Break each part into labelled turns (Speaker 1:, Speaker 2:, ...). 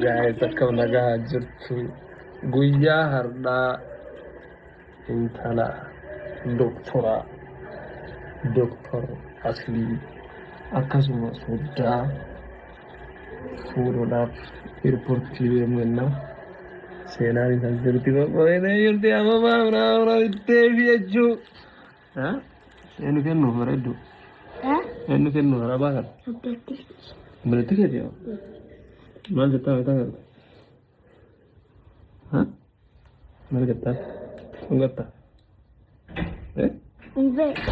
Speaker 1: Guys, akkam nagaa jirtu? Guyyaa har'aa intala doktoraa Doktor Aslii akkasuma soddaa fuudhuudhaaf eerpoortii deemna. Seenaan isaan sirriitti qophoofnee jirti. Ababaa biraa biraa bittee fi jechuu. Eenyu kennuuf bareeddu? Eenyu kennuuf ababaa kana?
Speaker 2: Obboleettii.
Speaker 1: Obboleettii keeti moo? Maal jettaa bitaa galta? Maal jettaa? Dhungatta?
Speaker 2: Hin beeku.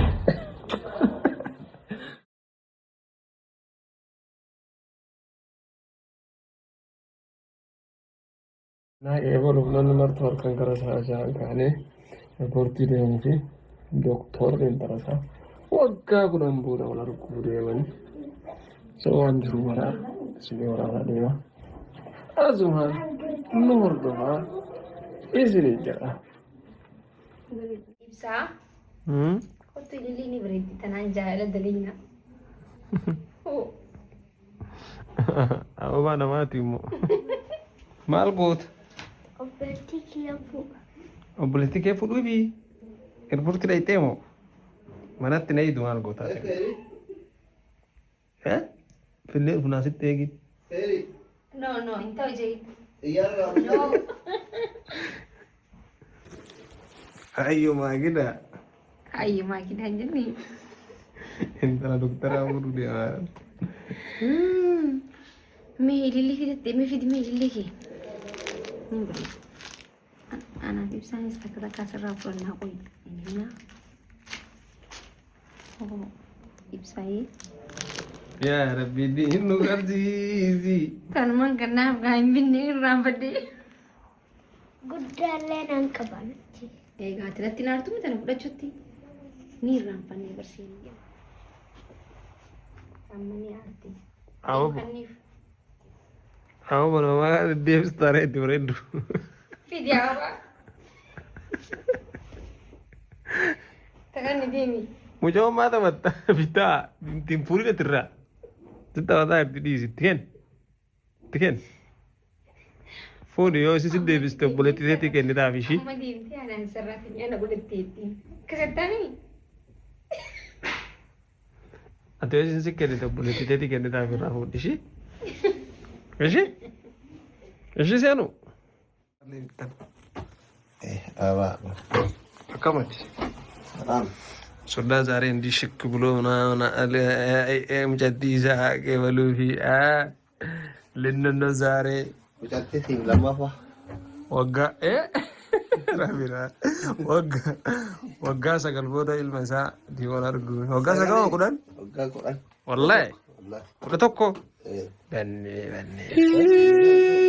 Speaker 1: Naa eebaluuf namni martu halkan gara sa'a ja'aan kaanee eerpoortii deemuu fi dooktorri intala isaa waggaa 10 booda wal arguu deemanii so waan jiru maraa isinii waraabaa deema. Asumaan nu hordofaa isinii jedha.
Speaker 3: Ibsaa. Kottu ilillii ni bareeddi tanaan jaalala daliina.
Speaker 1: Ababaa namaati immoo. Maal goota?
Speaker 2: Obboleettii kiyya fuudha.
Speaker 1: Obboleettii kee fuudhuufi eerpoortii dhayxee moo? Manatti na eegdu maal goota? Fillee dhufnaa sitti eegi.
Speaker 3: No, no, hin ta'u jee. No.
Speaker 1: Ayyo maagida.
Speaker 3: Ayyo maagida hin jenne.
Speaker 1: Intala doktaraa fuudhuu deemaa.
Speaker 3: Mee ilillii fidatte mee fidi mee ilillii kee. Ni bareeda. Anaaf ibsaanis takka takka asirraa fudhannaa qoyi. Inni Ibsaayee.
Speaker 1: Yaa Rabbi diin nu garsiisi.
Speaker 3: Kanumaan kan naaf gaa hin binne irraanfadhe.
Speaker 2: Guddaallee nan qaba miti.
Speaker 3: Egaa ati natti naartu miti ana fudhachuutti ni irraanfanne barsiisni. Amma ni aarti.
Speaker 1: Awwa.
Speaker 3: Kanniif.
Speaker 1: Awwa namaa deebistaa itti bareeddu.
Speaker 3: Fidi awwa. Takanni deemi.
Speaker 1: Mucaan maa taphatta bitaa ittiin fuudhin atirraa. Sitti taphataa itti dhiisi itti kenni. Itti kenni. Fuudhi yoo isi si deebiste obboleettii teetii kennitaaf ishii.
Speaker 3: Amma deemtee anaan sirraatti ana godhatteetti. Akkasattami.
Speaker 1: Ati yoo isin si kennite obboleettii teetii kennitaaf irraa fuudhi ishii. Ishii. Ishii seenu. Akkamati? Soddaa zaaree እንዲህ ሽክ ብሎ ምናምን አለ ሙጨቲ isaa qeebaluufi ልንነ ዛሬ
Speaker 4: Mucattii siin lammaffaa.
Speaker 1: waggaa rabira waggaa waggaa 9 booda ilma isaa diiwwan argu waggaa 9 moo 10?
Speaker 4: Waggaa 10.
Speaker 1: Wallahi
Speaker 4: Wallahi.
Speaker 1: 11.
Speaker 4: Eh.
Speaker 1: Bannee bannee.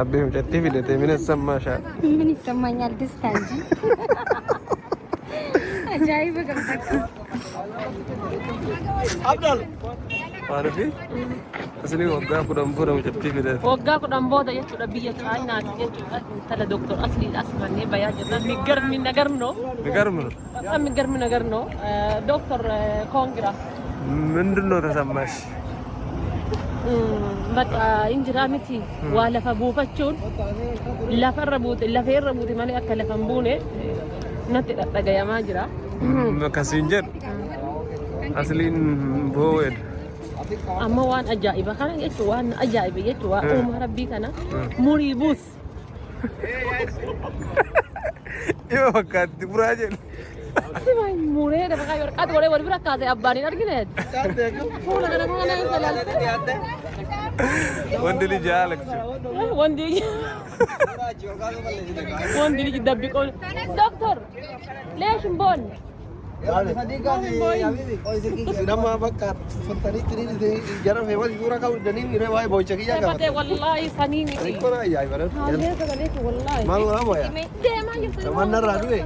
Speaker 1: Abbee mucattii fidate ምን ይሰማሻል?
Speaker 3: ምን ይሰማኛል? ደስታ እንጂ። Ajaa'iba qabda.
Speaker 1: Maaliif asli waggaa 10 booda mucattii fidate.
Speaker 5: Waggaa 10 booda jechuudha biyya Chaayinaati jechuudha. Intala Dooktor Asliin as mannee bayaa jirra. የሚገርም ነገር ነው።
Speaker 1: የሚገርም ነው።
Speaker 5: በጣም የሚገርም ነገር ነው። ዶክተር congra።
Speaker 1: ምንድን ነው ተሰማሽ?
Speaker 5: በቃ injira miti waa lafa buufachuun lafarra buute lafeerra buute malee akka lafa hin buune natti dhadhagayamaa jira.
Speaker 1: Akkasiin jedhu asliin boo'edha.
Speaker 5: Amma waan ajaa'iba kana jechuun waan ajaa'iba jechuun waan uumaa rabbii kana murii buus.
Speaker 1: Yoo fakkaatti buraa jedhu.
Speaker 5: Sima muree dafa kaayoo warqaati godhee wal bira kaasee abbaan hin argine. Fuula kana kana keessa ilaalte.
Speaker 1: ወንድ ልጅ አያለቅስም።
Speaker 5: ወንድ ልጅ ደብቆ ዶክተር ليش مبون
Speaker 4: Nama bakka uffatanii jara feewwan suura ka'u danii miree waa'ee boo'icha kiyyaa
Speaker 5: Taphatee
Speaker 4: qabata.
Speaker 5: wallahi sanii miti.
Speaker 4: Rikkoo ajaa'iba.
Speaker 5: Haallee sagaleetu wallahi.
Speaker 4: Maal godhaa booya?
Speaker 5: Deemaa jirtu.
Speaker 4: Namoonni irraa du'e?